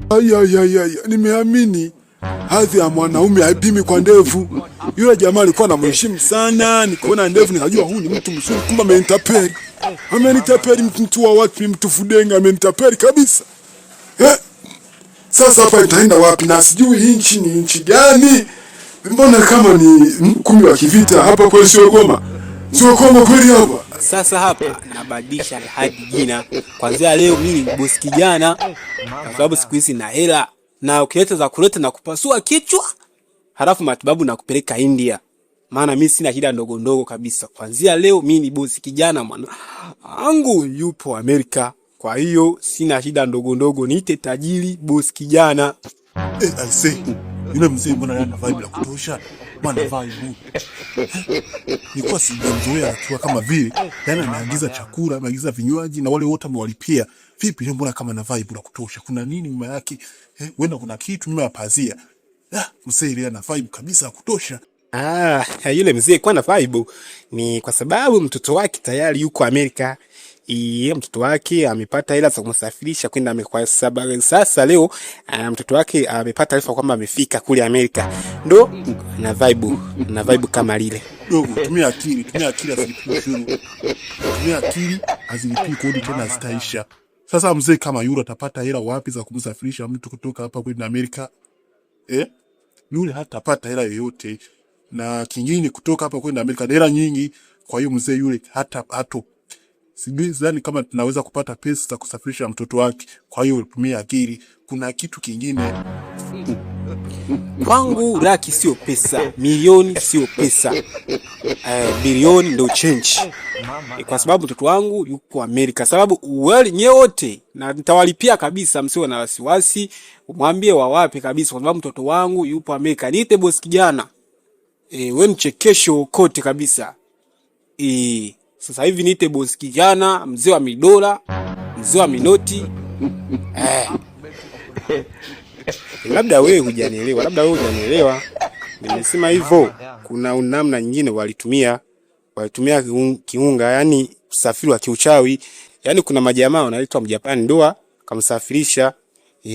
Ay, nimeamini hadhi ya mwanaume haipimi kwa ndevu. Yule jamaa alikuwa anamheshimu sana, nikaona ndevu nikajua huyu ni mtu mzuri, kumbe amenitapeli. Amenitapeli, mtu wa watu, mtu fudenga, amenitapeli kabisa. Eh, sasa hapa itaenda wapi? Na sijui hii nchi ni nchi gani? Mbona kama ni mkumi wa kivita hapa kweli? Sio Goma, sio Kongo kweli hapa. Sasa hapa nabadilisha hadi jina kwanzia leo, mimi ni bosi kijana, kwa sababu siku hizi na hela, na ukileta za kuleta na kupasua kichwa, halafu matibabu na kupeleka India, maana mimi sina shida ndogo ndogo kabisa. Kwanzia leo mimi ni bosi kijana, mwana angu yupo Amerika, kwa hiyo sina shida ndogo ndogo, niite tajiri bosi kijana. Eh, I say, yule mzee mbona ana vibe la kutosha? Bwana vibe. Nilikuwa sijamzoea akiwa kama vile, yaani ameagiza chakula, ameagiza vinywaji na wale wote amewalipia. Vipi leo mbona kama ana vibe la kutosha? Kuna nini nyuma yake? Eh, wenda kuna kitu nyuma ya pazia. Ah, mzee ile ana vibe kabisa ya kutosha. Ah, yule mzee kuwa na vibe ni kwa sababu mtoto wake tayari yuko Amerika. Iye, mtoto wake amepata hela za kumsafirisha kwenda Amerika. Kwa sababu sasa leo mtoto wake amepata taarifa kwamba amefika kule Amerika, ndo na vibe, na vibe kama lile. Dogo, tumia akili azilipii ushuru. Tumia akili azilipii kodi tena zitaisha. Sasa mzee kama yule atapata hela wapi za kumsafirisha mtu kutoka hapa kwenda Amerika? Eh? Yule hatapata hela yoyote. Na kingine kutoka hapa kwenda Amerika ni hela nyingi. Kwa hiyo mzee yule hata hato sijui sidhani kama tunaweza kupata pesa za kusafirisha mtoto wake. Kwa hiyo tumia akili, kuna kitu kingine. Kwangu laki sio pesa, milioni sio pesa, bilioni ndo change. Kwa sababu mtoto wangu yuko Amerika, sababu wale nyewe wote na nitawalipia kabisa, msiwe na wasiwasi, mwambie wawape kabisa, kwa sababu mtoto wangu yupo Amerika. Niite boss kijana, we mchekesho kote kabisa. Sasa hivi niite boss kijana, mzee wa midola, mzee wa minoti. Labda wewe hujanielewa, labda wewe hujanielewa. Nimesema hivyo, kuna namna nyingine walitumia kiunga, yani usafiri wa kiuchawi. Yani kuna majamaa wanaitwa Mjapani ndoa kamsafirisha,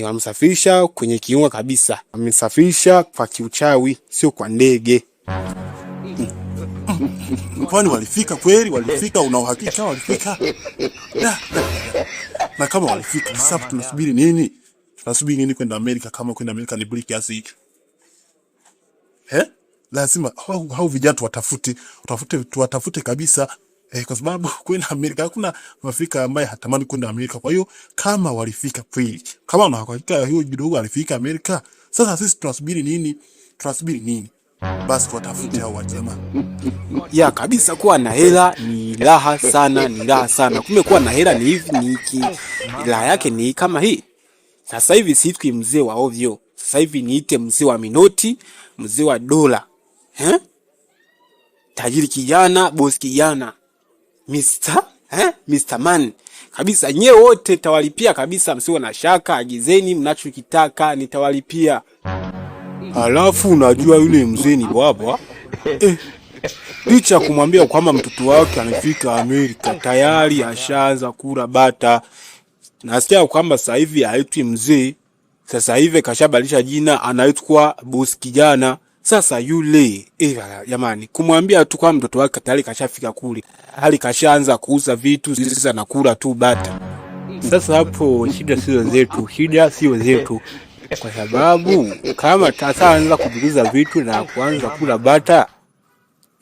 wamsafirisha kwenye kiunga kabisa, amemsafirisha kwa kiuchawi, sio kwa ndege. Kwani walifika kweli? Walifika? Una uhakika walifika? Da, da, da. Na kama walifika, sasa tunasubiri nini? Tunasubiri nini kwenda Amerika kama kwenda Amerika ni bure kiasi hicho? Eh? Lazima hao vijana tuwatafute, tuwatafute kabisa. Eh, kwa sababu kwenda Amerika hakuna Mwafrika ambaye hatamani kwenda Amerika. Kwa hiyo kama walifika kweli, kama una uhakika hiyo kidogo alifika Amerika, sasa sisi tunasubiri nini? Tunasubiri nini? Basi tuwatafute hao wajamaa. Ya kabisa, kuwa na hela ni raha sana, ni raha sana. Kumbe kuwa na hela ni hivi, ni hiki, raha yake ni kama hii. Sasa hivi siitwi mzee wa ovyo, sasa hivi niite mzee wa minoti, mzee wa dola, eh? Tajiri kijana, boss kijana, Mr. eh? Mr. Man kabisa. Nyewe wote tawalipia kabisa, msiwe na shaka, agizeni mnachokitaka nitawalipia. Halafu unajua yule mzee ni bwabwa licha ya kumwambia kwamba mtoto wake amefika Amerika tayari ashaanza kula bata. Nasikia kwamba sasa hivi haitwi mzee, sasa hivi kashabadilisha jina, anaitwa boss kijana. Sasa yule jamani, kumwambia tu kwamba mtoto wake tayari kashafika kule, hali kashaanza kuuza vitu, sasa nakula tu bata. Sasa hapo shida sio zetu, shida sio zetu, kwa sababu kama tashaanza kuviuza vitu na kuanza kula bata,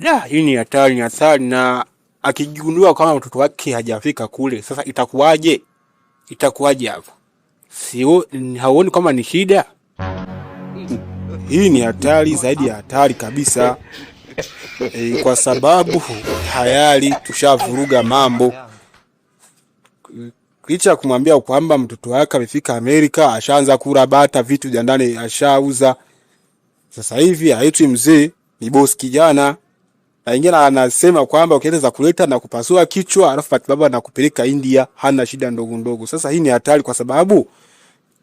ya hii ni hatari, ni hatari. Na akigundua kama mtoto wake hajafika kule, sasa itakuwaje? Itakuwaje hapo? Sio, hauoni kama ni shida? Hii ni hatari zaidi ya hatari kabisa. Kwa sababu tayari tushavuruga mambo. Licha ya kumwambia kwamba mtoto wake amefika Amerika, ashaanza kula bata, vitu vya ndani ashauza. Sasa hivi haitwi mzee, ni boss kijana. Na ingine anasema kwamba ukiweza kuleta na kupasua kichwa, alafu matibabu na kupeleka India, hana shida ndogo ndogo. Sasa hii ni hatari kwa sababu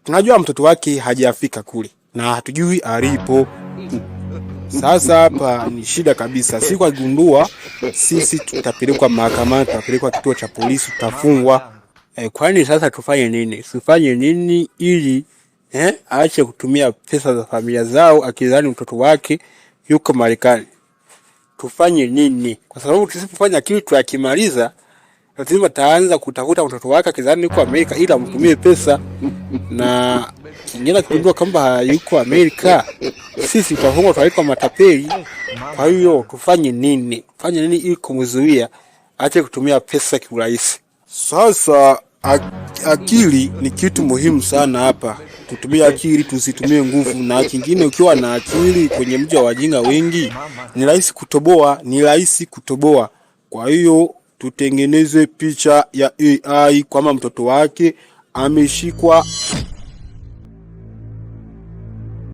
tunajua mtoto wake hajafika kule na hatujui alipo. Sasa hapa ni shida kabisa. Siku akigundua, sisi tutapelekwa mahakamani, tutapelekwa kituo cha polisi, tutafungwa. Kwani sasa tufanye nini? Tufanye nini ili Aache kutumia pesa za familia zao akidhani mtoto wake yuko Marekani. Tufanye nini? Kwa sababu tusipofanya kitu akimaliza lazima taanza kutafuta mtoto wake akidhani yuko Amerika ili amtumie pesa, na kingine akigundua kwamba yuko Amerika, sisi tutafungwa, tutaitwa matapeli. Kwa hiyo tufanye nini? Tufanye nini ili kumzuia aache kutumia pesa kiurahisi? Sasa akili ni kitu muhimu sana hapa. Tutumie akili, tusitumie nguvu. Na kingine, ukiwa na akili kwenye mji wa wajinga wengi, ni rahisi kutoboa, ni rahisi kutoboa. Kwa hiyo tutengeneze picha ya AI kwamba mtoto wake ameshikwa